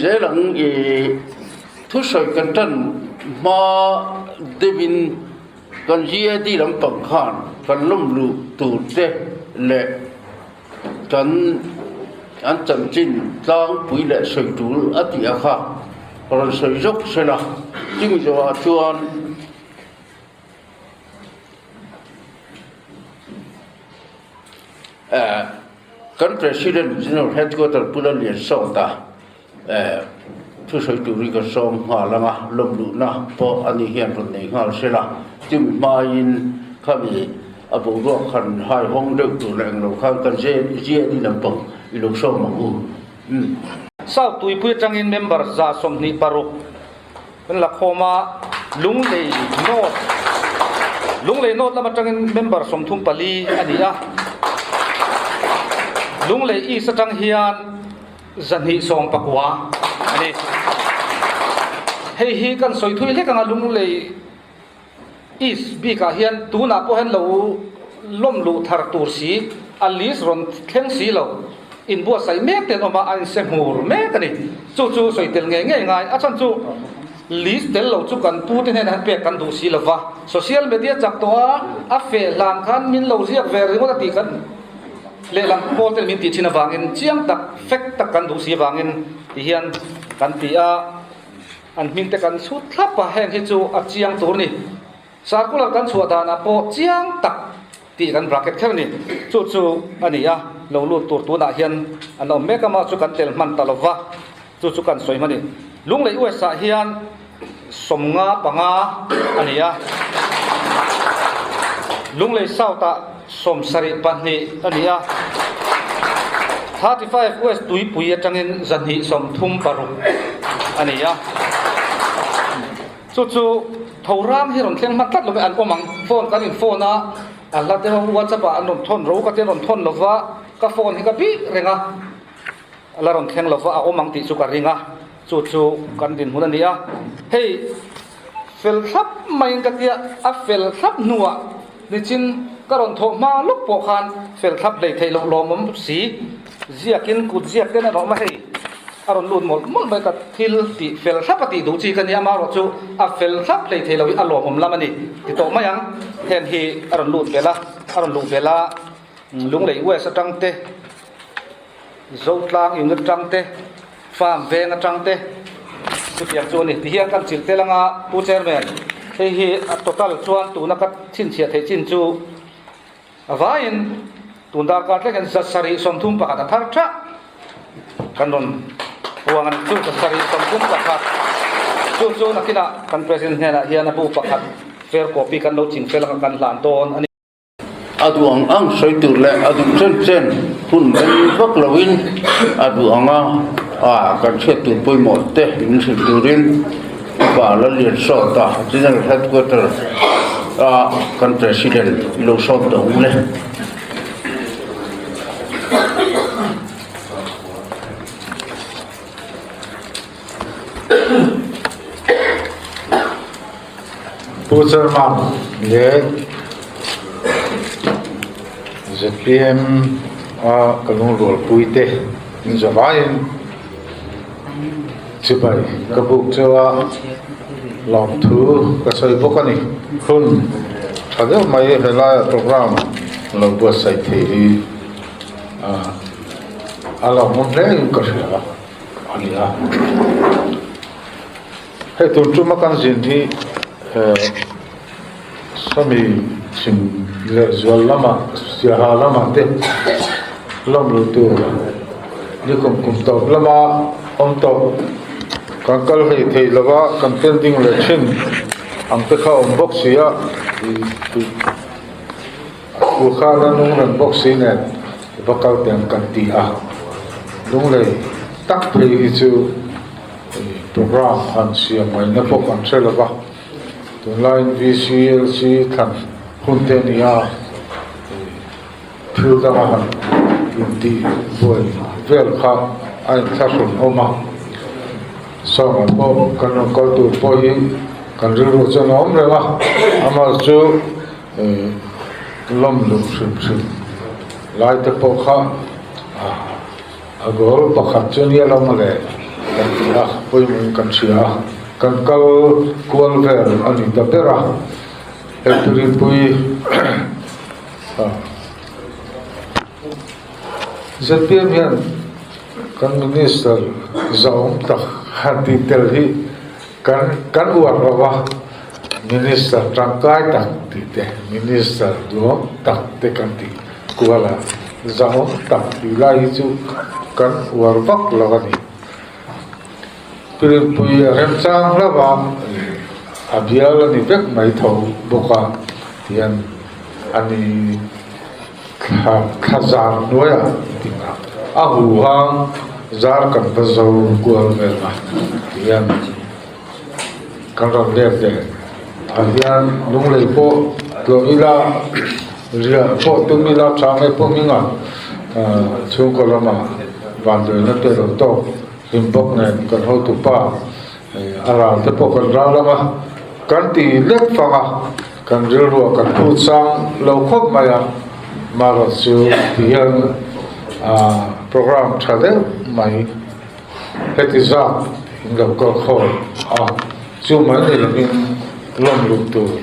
zel ang i thusawi kan tan hma deuhin kan GAD lampang khan kan lawm luh tur te leh kan an chanchin tlangpui leh sawi tul a tih a kha rawn sawi zawk sela chumi zawhah chuan. Kan President General Headquarter Pu Lallian Sawta thusawi turin ka sawm nghal ang a, lawmluhna pawh ani hian rawn nei nghal se la, chumi hmain khami a boruak han hai hawng deuh tur leh englo khan kan GAD lampang i lo sawm ang u. South Tuipui atangin member 26 Kan la khawm a, Lunglei North, Lunglei North lam atangin member 34 a ni a, Lunglei East atang hian 219 a ni. Hei hi kan sawi thui hlek anga Lunglei East bikah hian tunah pawh hian lo lawm luh thar tur si, a list rawn thleng si lo, inbuatsaih mek te an awm a, a inse hmur mek a ni. Chu chu sawi tel ngei ngei ngai, a chhan chu list tel lo chu kan pu te hnenah hian pek kan duh si lo va, social media chak tawh a, a feh hlan khan min lo ziak ve ringawt a tih kan lehlam pawl ten min tih thin avangin chiang tak, fact tak kan duh si avangin ti hian kan ti a. An hming te kan chhut thlap a, heng hi chu a chiang tur ni. Circular kan chhuah danah pawh chiang tak tih kan bracket kher a ni. Chu chu a ni a, lo lut tur tunah hian an awm mek a, mah chu kan tel hman ta lo va, chu chu kan sawi hman a ni. Lunglei US ah hian 55 a ni a, Lunglei South ah 72 a ni a, 35 West Tuipui atangin 236 a ni a. Chu chu tho rang hi rawn thleng hman tlat lo ve, an awm ang. Phone kan in phone a, a hla te ho WhatsApp ah an rawn thawn ro ka te an rawn thawn lo va, ka phone hi ka bih reng a, a la rawn thleng lo va, a awm ang tih chu ka ring a, chu chu kan dinhmun a ni a. Hei. Fel thlap maiin ka tia, a fel thlap hnuah nichin ka rawn thawh hma lawk pawh khan fel thlap hlei theih loh lawmawm si, ziakin kut ziak ten a rawh mai hei, a rawn lut mawlh mawlh mai ka thil tih fel thlap a tih duh chi ka nia, amaherawh chu a fel thlap hlei theih loh hi a lawmawm lam a ni ti tawh mai ang, heng hi a rawn lut belh a, a rawn luh belh a, Lunglei West atang te, Zotlang Unit atang te. Farm veng atang te chutiang chu a ni. Tihian kan chilh tel anga Pu Chairman, hei hi a total chuan tuna ka chhinchhiah theih chin chu a vaiin tun darkar thleng hian 731 a thar thah kan rawn puang a ni. Chu 731 chu chu nakinah kan President hnenah hian a bu pakhat fair copy kan lo chingfel anga kan hlan dawn a ni. A duh ang ang sawi tur leh a duh chen chen hun rei vak loin a duh anga kan hriat tur pawimawh te min hrilh turin Upa Lalliansawta General Headquarter a kan President i lo sawm tawh ang le. Pu Chairman leh zpm a ka lungrualpui te in zavaiin chibai ka buk cheu a, lawmthu ka sawi bawk a ni. Hun tha deuh mai helaia program lo buatsaih thei hi a lawmawm hle in ka hria a ni a. Hei tun tuma kan zin hi sawmi chhim leh zual lamah Siaha lamah te lawm luh tur nikum kum tawp lama awm tawh kan kal hlei thei lova kan pending leh thin ang te kha awm bawk si a u kha la nung reng bawk si nen va kal teh ang kan ti a lunglei tak phei hi chu. Program han siam ngaihna pawh kan hre lo va, tunlaiin VCLC thlan hun te a ni a, thil danga han intih buai vel kha a inthlahrun awm a, sawma pawh kan rawn kal tur pawh hi kan rilru chuan a awm reng a, amah chu lawm luh hrim hrim lai te pawh kha a goal pakhat chu nia lo mawle. kan ti a, pawimawhin kan hria a, kan kal kual vel a ni ta ber a, he Turinpui zpm hian kan minister zahawm tak han tih tel hi kan kan uar lo va, minister tangkai tak tih te, minister duhawm tak te kan tih kual a, zahawm tak tih lai hi chu kan uar vak lo a ni. Turinpui a remchang hlauh a, a bial a ni vek mai tho bawk a, tihian a ni thla thla zar hnuaiah tingah a huhang zar kan va zo kual vel a tihian kan rawn let leh ah hian lunglei pawh tlawh ila riah pawh tum ila tha nge pawh hmingah ah chhungkaw lamah vanduaina te lo tawk hlim bawk nen kan hotupa a ral te pawh kan ral ang a kan ti lek fang a. Kan rilruah kan phut sang lo khawp mai a, marawh chu ti hian program tha deuh mai heti zat in lo kal khawm a, chu mai ni lovin lawm luh tur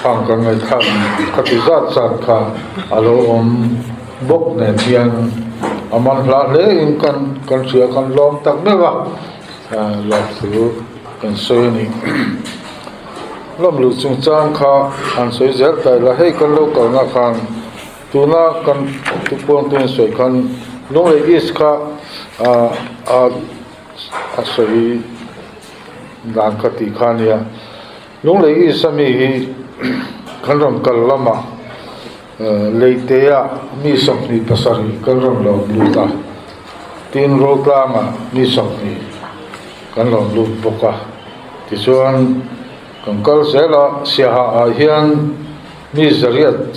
khang kan ngaihthlak khati zat zat kha a lo awm bawk nen hian a man hla hle in kan kan hria kan lawm tak meuh a. Lawmthu kan sawi a ni. Lawmluh chungchang kha han sawi zel ta ila, hei kan lo kalna khan tuna kan thupuangtu in sawi khan Lunglei East kha a sawi dan kha tih kha a nia. Lunglei East ami hi kan rawn kal lamah Leitea mi 27 kan rawn lawm lut a, tin Rotlanga mi 20 kan lawm lut bawk a. Tichuan kan kal zel a, Siaha ah hian mi 135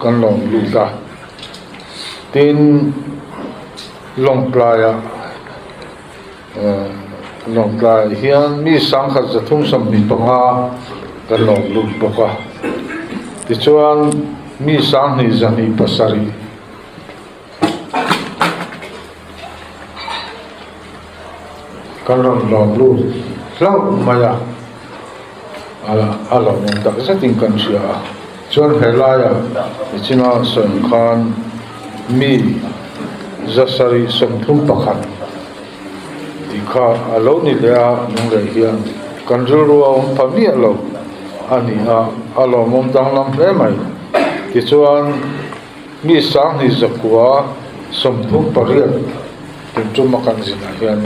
kan lawm lut a, tin Lawngtlaiah Lawngtlaiah hian mi 1,325 kan lawm lut bawk a, tichuan mi 2,207 kan rawn lawm lut hlauh mai a, a lawmawm tak zetin kan hria a, chuan helaiah nichina sawi khan mi 731 tih kha a lo ni leh a, lunglei hian kan rilru a awm pha miah lo a ni a, a lawmawm danglam hle mai. Tichuan, mi 2938 tun tuma kan zinah hian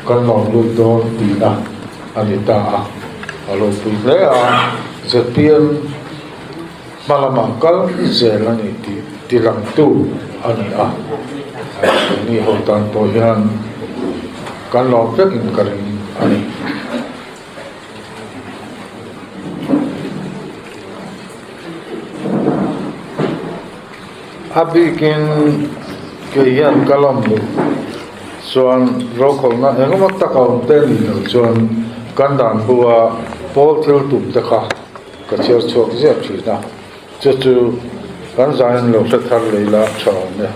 kan lawm lut dawn tihna a ni ta a, a lo pui hle a, zpm hma lamah kal zel a ni tih tilangtu a ni a, keini ho tan pawh hian kan lawm vekin ka ring a ni. A bikin kei hian ka lawm duh chuan rokhawlhna engemaw tak a awm te a nih loh chuan kan dan bua pawl thil tum te kha Ka chhiar chhuak ziah thin a, chu chu kan zain lo hre thar lei la tha awm e.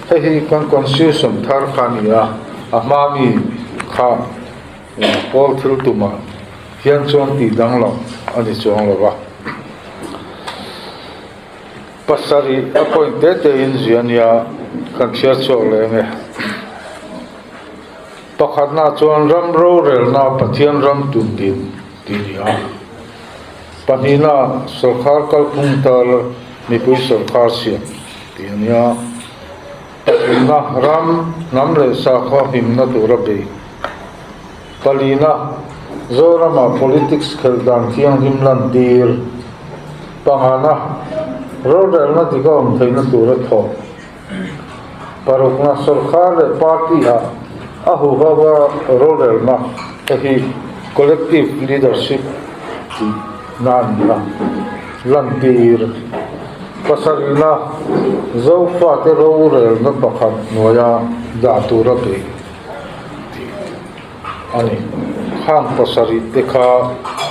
Hei hi kan constitution thar kha a ni a, a hma mi kha pawl thil tumah hian chuan tih danglam a ni chuang lo va. Pasarih a point te te in zia nia kan chhiar chhuak leh ang e. Pakhatna chuan ram rorelna Pathian ram tun din tih a ni a. Pahnihna, sawrkar kalphung tar mipui sawrkar siam tih a ni a. Pathumna, ram, hnam leh sakhaw himna tura bei. Palina, Zorama politics khelh dan thianghlim lantir. Pangana, rorelna dik a awm theihna tura thawk. Parukna, sawrkar leh party-ah a huhova rorelna te hi collective leadership tih na a ni a, lantir. Pasarihna, Zofate rorelna pakhat hnuaia dah tura beih tih a ni. Khang pasarih te kha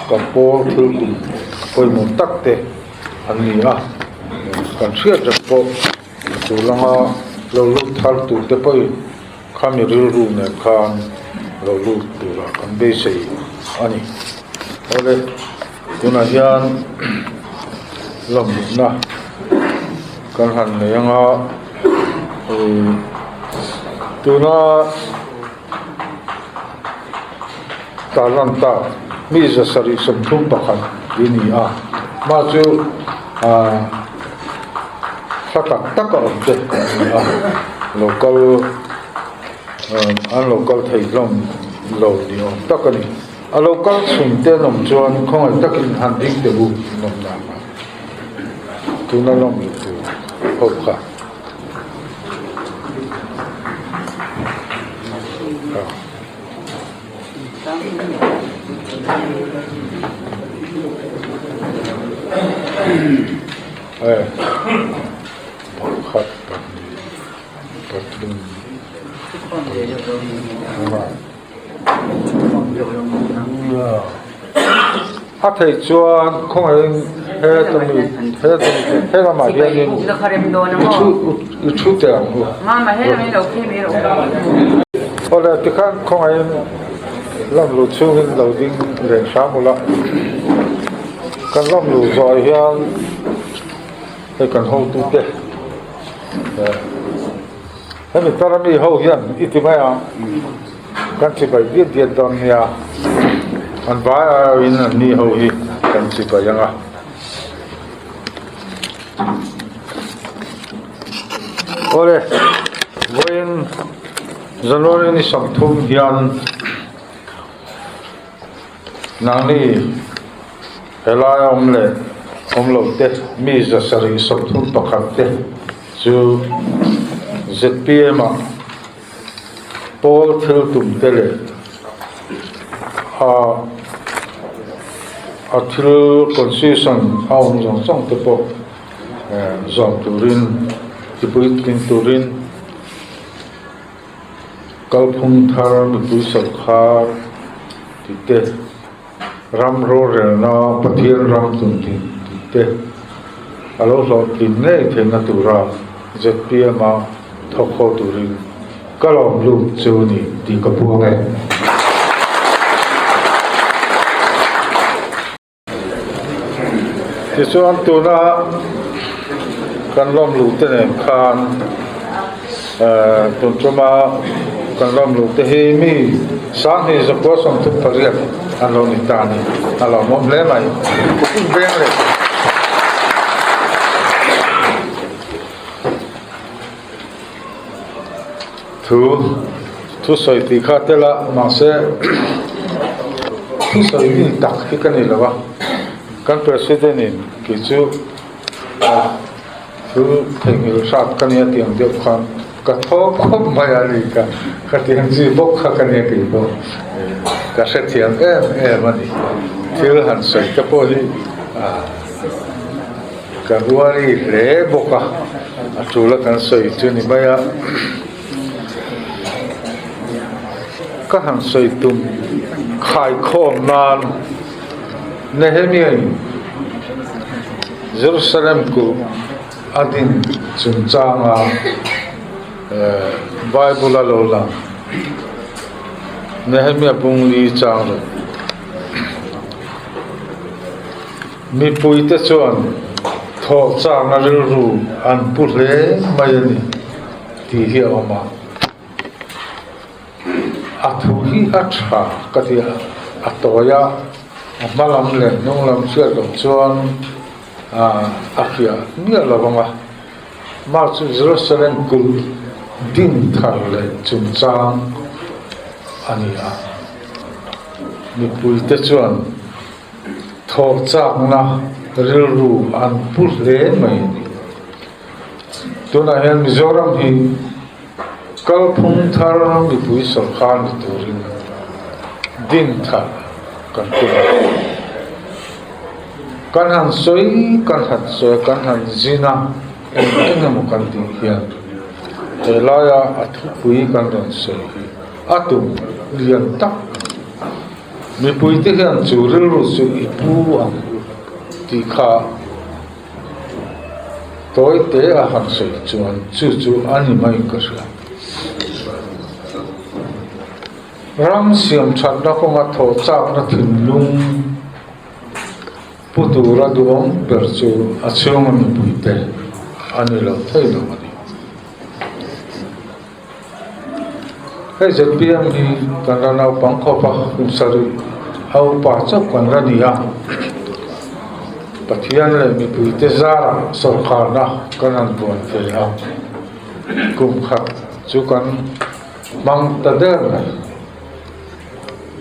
kan pawl thil tum pawimawh tak te an ni a, kan hriat reng pawh. Chu langa. Lo lut thar tur te pawhin khami rilru nen khan lo lut tura kan beisei a ni. Awle, tunah hian lawmna kan han nei anga tuna Tarlan tak mi 731 hi ni a, mah chu hla tak tak a awm te an ni a, local an lo kal thei hlawm lo ni awm tak a ni. A lo kal chhun te an awm chuan khawngaih takin han ding teh u an awm dan a, tuna lawm luh tur ho kha. Pakhat pahnih pathum a theih chuan khawngaihin heta mi heta mi he lamah hianin i thu i thu teh ang u awle tikhan khawngaihin lam luh chhungin lo ding reng hram ula kan lam luh zawh hian hei kan hotute Hemi tara mi ho hian i ti mai ang, kan chibai diat diat dawn nia, an vai aiawhin an ni ho hi kan chibai ang a. Awle, vawiin January ni 30 hian nangni helaia awm leh awm lo te mi 731 te Chu zpm ah pawl thil tum te leh a a thil constitution a awm zawng zawng te pawh zawm turin tipuitling turin kalphung thar mipui sawrkhar tih te. Ram rorelna Pathian ram tuntin tih te a lo hlawhtlin ngei theihna tura zpm a thawk haw turin ka lawm lut chu ni tih ka puang e. Tichuan tuna kan lawm luh te nen khan tun tuma kan lawm luh te hi mi 2938 an lo ni ta a ni. A lawmawm hle mai. Kum veng leh Thu thusawi tih kha tel a, mahse thusawi mi tak hi ka ni lo a, kan President in kei chu thu theihnghilh hrat ka nia tih ang deuh khan ka thaw khawp mai a ni ka ka ti ang chi bawk kha ka nia kei pawh ka hrethiam em em a ni, thil han sawi te pawh hi ah. Ka ruali hle bawk a, a tul a kan sawi chu ni mai a. Ka han sawi tum khaikhawm nan Nehemiah-in Jerusalem kulh a din chungchanga Bible a lo lang Nehemiah bungli chang rawh. Mipuite chuan thawh chakna rilru an pu hle mai a ni tih hi a awm a. A thu hi a tha ka ti a, a tawi a, a hma lam leh hnung lam hriat loh chuan a fiah miah lo ang a. Mah chu Jerusalem kulh din thar leh chungchang a ni a. Mipuite chuan. Thawh chakna rilru an pu hle mai a ni. Tunah hian Mizoram hi kalphung thar mipui sawrkar ni turin din thar kan tum a. Kan han sawi kan han sawi a, kan han zin a, eng eng emaw kan tih hian helaia a thupui kan rawn sawi hi a tum lian tak a ni. Mipuite hian chu rilru chu i pu ang tih kha. Tawi te a han sawi chuan chu chu a ni maiin ka hria. Ram siam thatna kawnga thawh chakna thinlung pu tura duhawm ber chu a chhunga mipuite a ni lo thei lo a ni. Hei zpm hi kan la naupang khawp a, kum sarih a upa chauh kan la ni a, Pathian leh mipuite zarah sawrkarna kan han buan ve a, kum khat chu kan hmang ta der mai,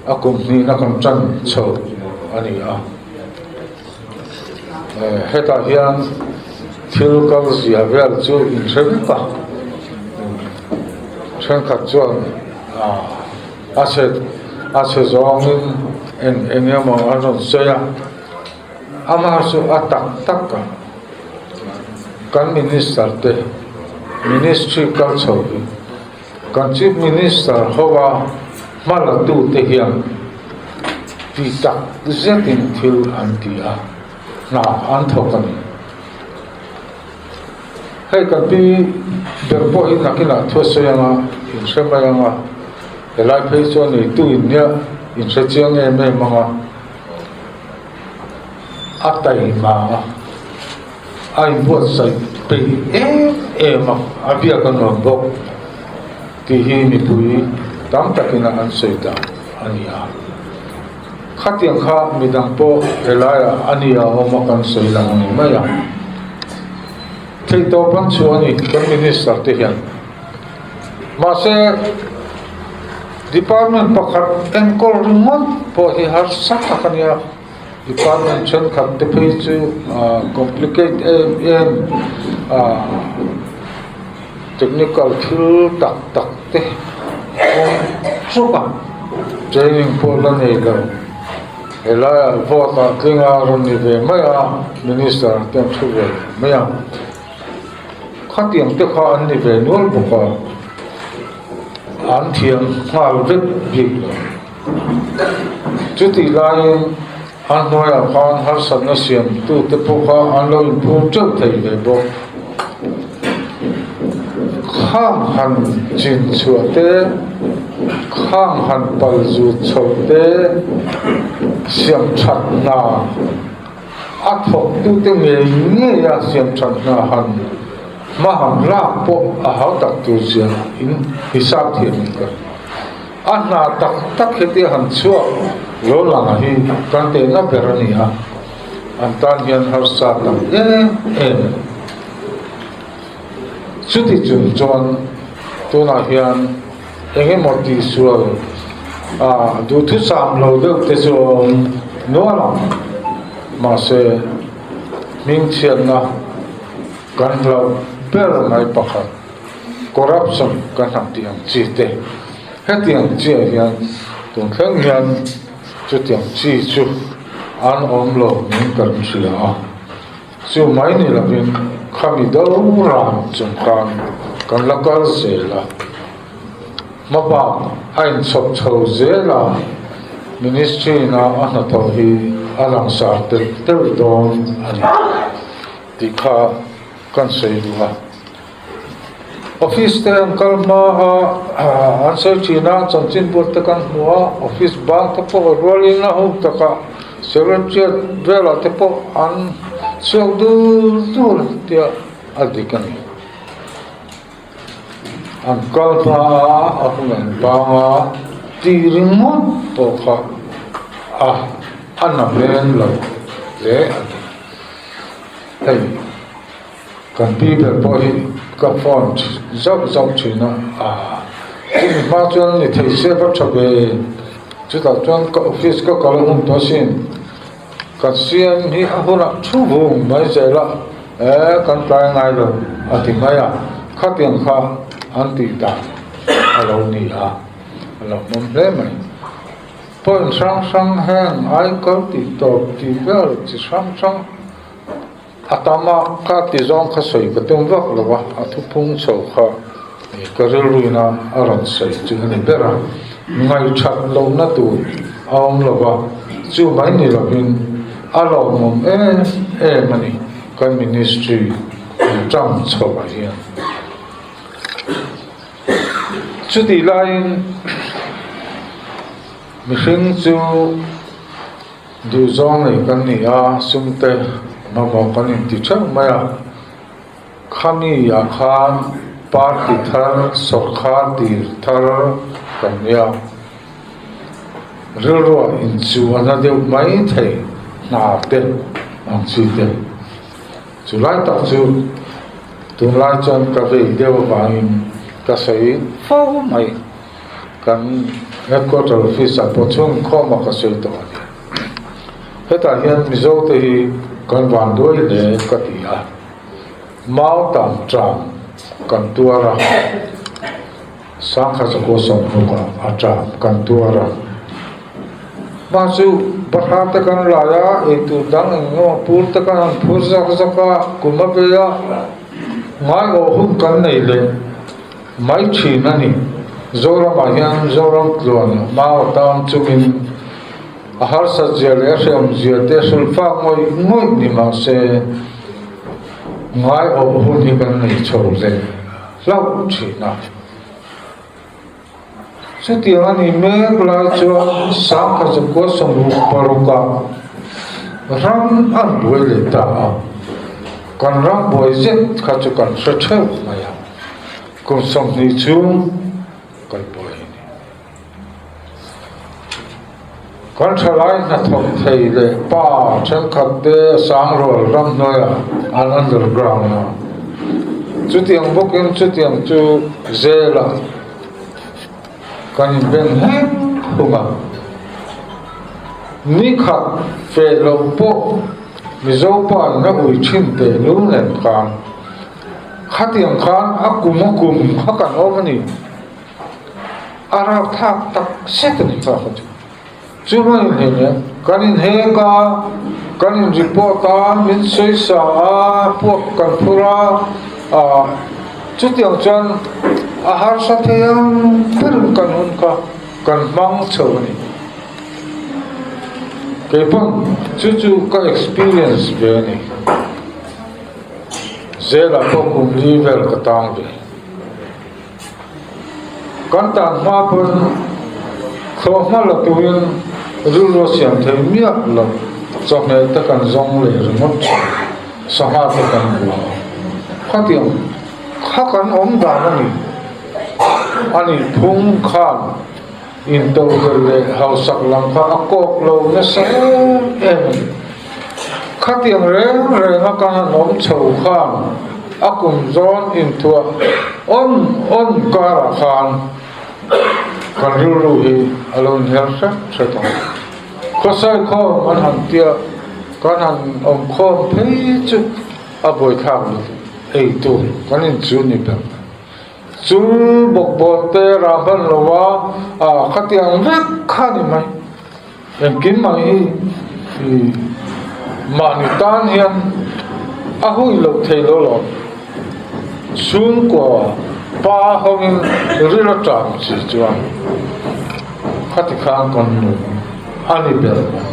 a kum hnihna kan tan chho a ni a. Hetah hian thil kal zia vel chu in hre vek a, thenkhat chuan a chhe a chhe zawngin eng eng emaw an rawn sawi a, amah chu a tak tak a, kan minister te ministry kal chho hi kan chief minister ho a hma la tute hian ti tak zetin thil an ti a, hna an thawk a ni. Hei kan pi ber pawh hi nakinah thu a sawi ang a, in hre mai ang a, helai phei chuan neitu in nia in hre chiang em em ang a, a taima a, a inbuatsaih peih em em a, a biak a nuam bawk tih hi mipui tam takin a an sawi dan a ni a. Khatiang kha midang pawh helaiah a ni a awm a kan sawi lang a ni mai a. Theihtawp an chhuah a ni kan minister te hian. Mahse department pakhat enkawl ringawt pawh hi harsa tak a nia. Department thenkhat te phei chu complicate em em technical thil tak tak te awm chuk a, training pawh la nei lo. Helaiah vote ah tling a rawn ni ve mai a, minister te an thu ve mai a. Khatiang te kha an ni ve nual bawk a, an thiam nghal vek bik lo. Chutih laiin a hnuaiah khan harsatna siamtute pawh kha an lo inphur teuh thei ve bawk. Khang han chin chhuah te, khang han pal zut chhoh te, siam that hna a thawktute ngei ngei a siam that hna han hma han lak pawh a hau tak tur zia in hisap thiam in ka A hna tak tak hetia han chhuak lo lang hi kan tehna ber a ni a, an tan hian harsa tam em em a ni. Chuti chung chuan tunah hian eng emaw tihsual ah duhthusam lo deuh te chu a awm nual ang, mahse hmingchhiatna kan hlauh ber mai pakhat. Corruption kan han tih ang chi te, hetiang chiah hian tun thleng hian chutiang chi chu an awm lo niin kan hria a, chu mai ni lovin khami do ran chung khan kan la kal zel a, hmabak a inchhawp chho zel a, ministry ina a hnathawh hi a langsar telh telh dawn a ni tih kha kan sawi duh a. Office te an kal hma a, an sawi thin a, chanchinbuat te kan hmu a, office bang te pawh rualin a hun takah secretariat velah te pawh an chhuak dur dur tia a dik a ni. An kal hma a, a hun an bang a, tih ringawt pawh kha a a na hmel lo hle a ni. Hei. Kan pi ber pawh hi ka phone zauh zauh thin a, aah chumi hma chuan ni thei se va tha ve, chutah chuan ka office ka kal hun tawh asin, kan CM hi a hunah thu vung mai zel a, eh kan tlai ngai lo a ti mai a, khatiang kha an tih dan a lo ni a, a lo hmawm hle mai. Point hrang hrang heng aikal tih tawp tih vel chi hrang hrang. A tam a, ka ti zawng kha sawi ka tum vak lo a, a thuphung chho kha ka rilruina a rawn sawi chu a ni ber a, ngaihṭhat lohna tur a awm lo va, chu mai ni lovin a lawmawm em em a ni kan ministry. inṭam chhoh ah hian. Chutih laiin mihring chu duhzawng nei kan ni a, sumte mamawh kan inti theuh mai a, khami ah khan party thar sawrkhar tir thar kan nia, rilruah inchuhna deuh mai thei hna te ang chi te. Chu lai tak chu tunlai chuan ka vei deuh avangin ka sawi fo mai. Kan headquarter office ah pawh chhung khawmah ka sawi tawh a ni. Hetah hian Mizo te hi kan van duai hle ka ti a. Mau tam ṭam kan tuar a, Sangha chakua sawmhnukah a ṭam kan tuar a. Mah chu bahra te kan lai a, eitur dang eng emaw pur te kan han phur zak zak a, kum a vei a, ngaiawh hun kan nei leh mai thin a ni. Zoramah hian Zoram tluan mau atan chungin a harsat zia leh a hreawm zia te hrulhfak ngawih ngawih ni mah se ngaiawh hun hi kan nei chho leh hlauh thin a. Chutiang a nih mek lai chuan Sangha zakua 66 ah ram an buai leh ta a, kan ram buai zet kha chu kan hre theuh mai a, kum 20 chhung kan buai a ni. Kan thalai hnathawk thei leh pa thenkhat te Sangrual ramhnuaiah an underground a, chutiang bawkin chutiang chu jail-ah kan inbeng hlek hung a. Ni khat feh loh pawh Mizo pa in a ui thin teh lul nen khan khatiang khan a kum a kum kha kan awm a ni. A rauhthlak tak zet a ni kha ka ti. Chuvangin hei nen kan inhek a, kan in report a, min sawisa a, puak kan phur a, ah chutiang chuan a harsa thei ang berin kan hun kha kan hmang chho a ni. Keipawn chu chu ka experience ve a ni. Zelah pawh kum li vel ka tang ve. Kan tan hma pawn thlawh hma la turin rilru a siam thei miah lo. Chawhmeh te kan zawng leh ringawt thin, sangha te kan bua a. Khatiang kha kan awm dan a ni. A nih phung khan intodelh leh hausak lam kha a kawk lo nasa em em a ni. Khatiang reng renga kan han awm chho khan a kum zawn inthuah awn awn karah khan kan rilru hi a lo inher hret hret ang. Khawsai khawm an han tia kan han awm khawm phei chu a buaithlak lutuk ei tur kan inchu ni ber. Chu bawkbawn te rah hman lo a, ah khatiang vek kha ni mai. Engkim mai hi i mahni tan hian a hui loh thei lo lo. Chhungkua pa hovin ril a ṭam chi chuan khati khan kan nun a ni ber mai.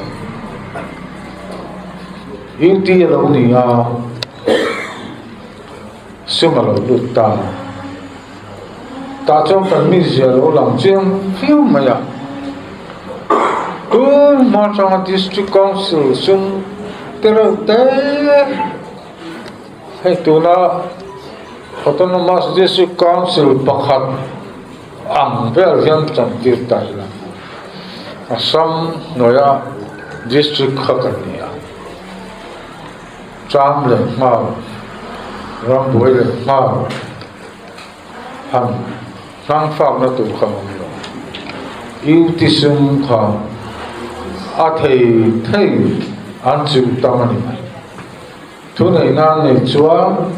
UT a lo ni a. Sum a lo lut ta. Tah chuan kan mizia lo lang chiang viau mai a. Tun hma atanga District Council sum te reuh te hei tuna Autonomous District Council pakhat ang vel hian chantir ta ila. Assam hnuaia District kha kan ni a. Ṭam leh nghal, rambuai leh nghal han hnangfakna tur kha awm lo. Iutism kha a thei thei an chim tam a ni mai. Thuneihna an nei chuan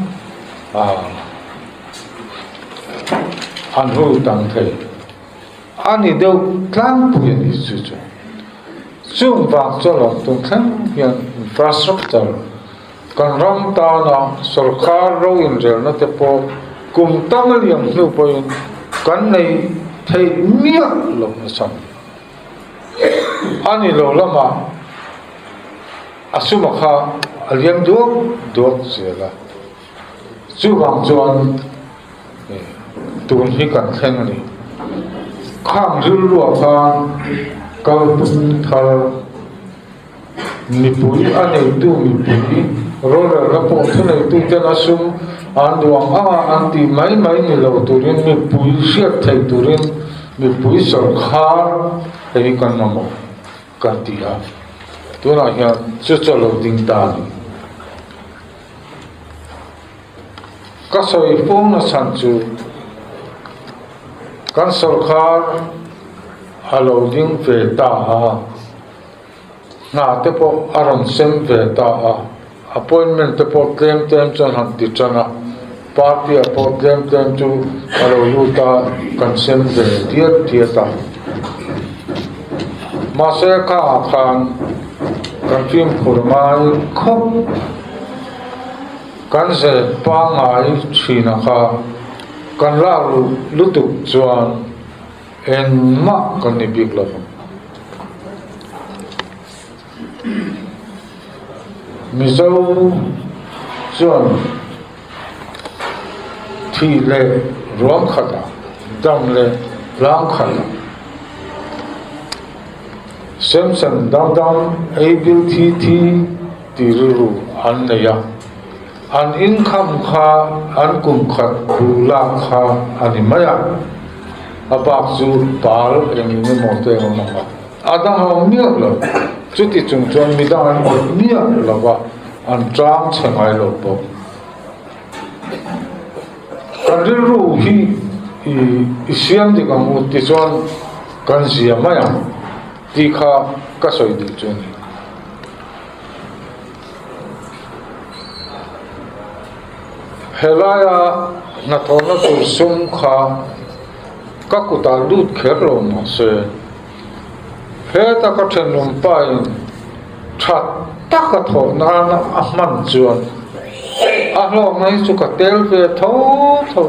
an hu tam thei. A ni deuh tlangpui a ni chu chu. Chung vang chu lawm tum thleng hian infrastructure kan ram tana sorkar ro inrelna te pawh kum tam a liam hnu pawhin kan nei theih miah lo nasa mai. A ni lo lamah a suma kha a liam duak duak zel a. Chuvang chuan tun hi kan thleng a ni. Khang rilruah khan kalphung thar mipui a neitu mipui rorelna pawh thuneituten a sum an duang anga an tih mai mai ni lo turin mipui hriat theih turin mipui sawrkhar hei hi kan mamawh kan ti a. Tunah hian chu chu a lo ding ta a ni. Ka sawi fo nachhan chu kan sawrkhar a lo ding ve ta a, hna te pawh a rawn sem ve ta a, appointment te pawh tlem tlem chuan han ti tan a, party ah pawh tlem tlem chu a lo lut a, kan sem ve diat diat a. Mahse kha khan kan fimkhur ngai khawp. Kan ze pangngai thina kha kan lak luh lutuk chuan engmah kan ni bik lo vang. Mizo chuan thih leh ruang khatah, dam leh tlang khatah, sem sem dam dam, ei bil thi thi, Ti rilru an nei a, an income kha an kum khat bu lak kha a ni mai a, a bak chu pal eng eng emaw te an awm ang a, a dang a awm miah lo, chuti chung chuan midang an awt miah lo va, an tang chhe ngai lo bawk. Kan rilru hi i siam dik ang u tichuan kan zia mai ang tih kha ka sawi duh chu a ni. Helaia hnathawhna tur sum kha ka kutah lut kher lo mahse, heta ka thenawm pain tha taka thawh nana a hman chuan a hlawkna hi chu ka tel ve tho tho.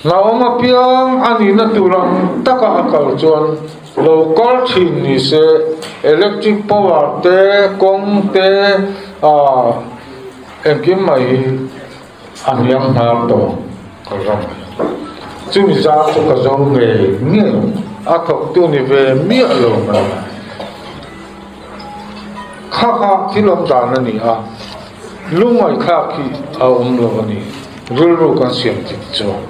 Hlauhawm apiang a nihna tur ang taka a kal chuan lo kal thin ni se, electric power te, kawng te, ah engkim mai hi a hniam hnar tawh ang ka ram hi. Chumi zar chu ka zo ngei ngei ang, a thawktu ni ve miah lo mai. Kha kha thil awm dan a ni a, lungngaihthlak hi a awm lo a ni. Rilru kan siam dik chuan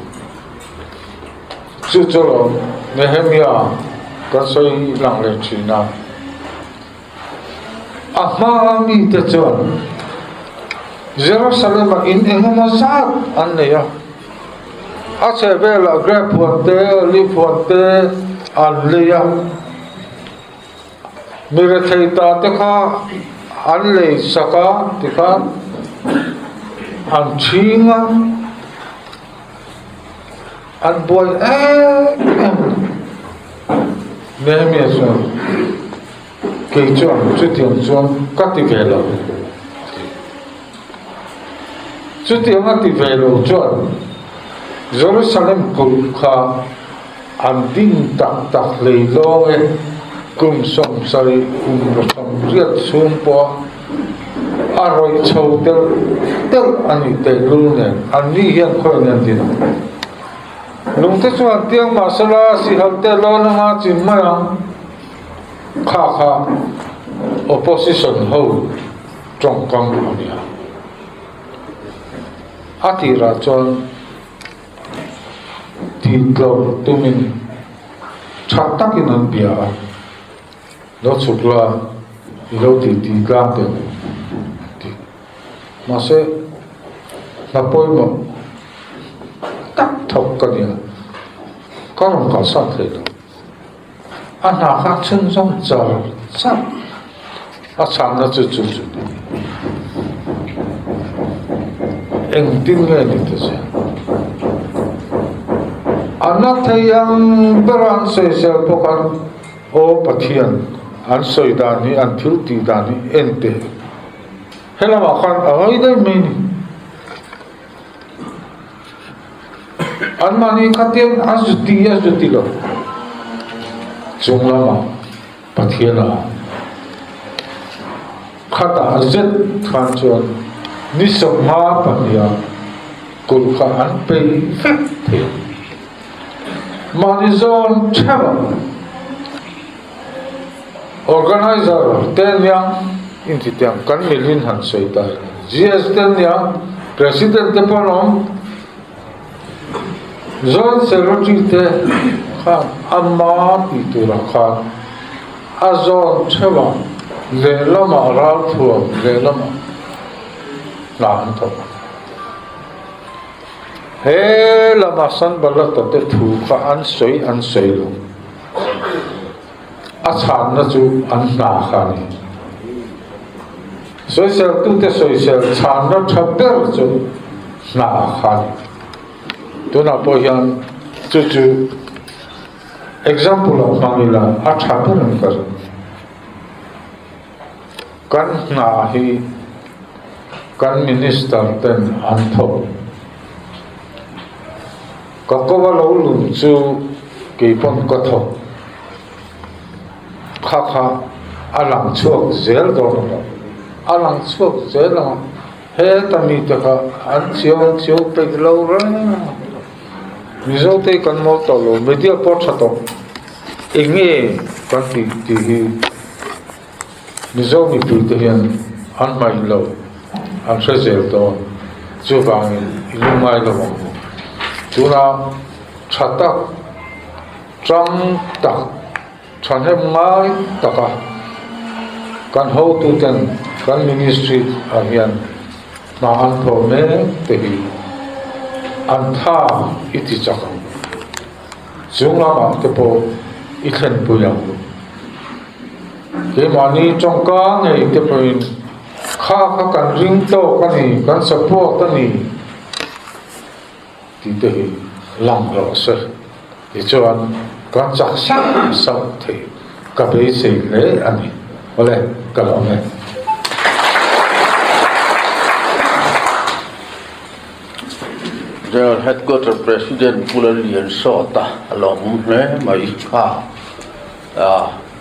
chu chu lo Nehemia kan sawi lang leh thin a, a hmaa mite chuan Jerusalem-ah in engemaw zat an nei a, a chhehvelah grape huan te, olive huan te an lei a, mi rethei ta te kha an lei sak a tikhan an ṭhing a, an buai em em Nehemia chuan kei chuan chutiang chuan ka ti ve lo chutiang a ti ve lo chuan Jerusalem kulh kha An ding tak tak hlei lawng e, kum 70 kum 80 chhung pawh a rawih chho telh telh a nih tehlul nen an ni hian khawiah an din ang. Lungte chuan tiang mahsela sihal te lawn anga chin mai ang kha kha opposition ho tawngkam a ni a. A tirah chuan. Tihtlawm tumin tha takin an bia a, lo chhuk la i lo tih tih tlang teh ang tih. Mahse, hna pawimawh tak thawk ka nia, ka rawn kalsan thei lo. A hna kha chhunzawm char char a chhanna chu chu chu ni. Engtin nge ni ta che? A na thei ang bera an sawisel bawk a, Aw Pathian, an sawi dan hi, an thil tih dan hi en teh. Helamah khan a hawi daih mai ni. Anmahni khatian a zu ti a zu ti lo. Chung lamah Pathian a khatah zet khan chuan. Ni 52 ah kulh kha an peih vek thei ang. Mahni zawn theuh ang. Organizer te aniang inti te ang kan milin han sawi ta ila. GS te aniang, President te pawh an awm. Joint Secretary te khan ama tih turah khan a zawn theuh a, lehlamah ralthuam, lehlamah hna an thawk a. He lama Sanbalata te thu kha an sawi an sawi lo. A chhanna chu an hna kha a ni. Sawiseltute sawisel chhanna tha ber chu hna kha a ni. Tunah pawh hian chu chu example ah hmang ila a tha ber ang ka ring. Kan hna hi kan minister ten an thawk. Ka kova lo lun chu kei pawn ka thawk. Kha kha a lang chhuak zel dawn a lo. A lang chhuak zel ang a, heta mite kha an chiau an chiau peih lo reng a. Mizo te kan mawl tawh lo, media pawh tha tawh. Eng nge kan tih tih hi Mizo mipui te hian an hmaih lo, an hre zel dawn. Chuvangin i lungngai lo ang u. Tuna tha tak, tang tak, thahnem ngai taka kan hotuten kan ministry ah hian hna an thawh mek te hi an tha i ti chak ang. Chung lamah te pawh i thlenpui ang. Keimahni tawngka ngei te pawhin kha kha kan ring tawk a ni, kan support a ni tih te hi lang rawh se. Tichuan kan chak sauh sauh thei ka beisei hle a ni. Awle, ka lawm e. General Headquarter President Pu Lallian Sawta a lawmawm hle mai kha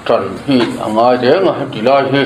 ṭan hi a ngai reng a heti lai hi.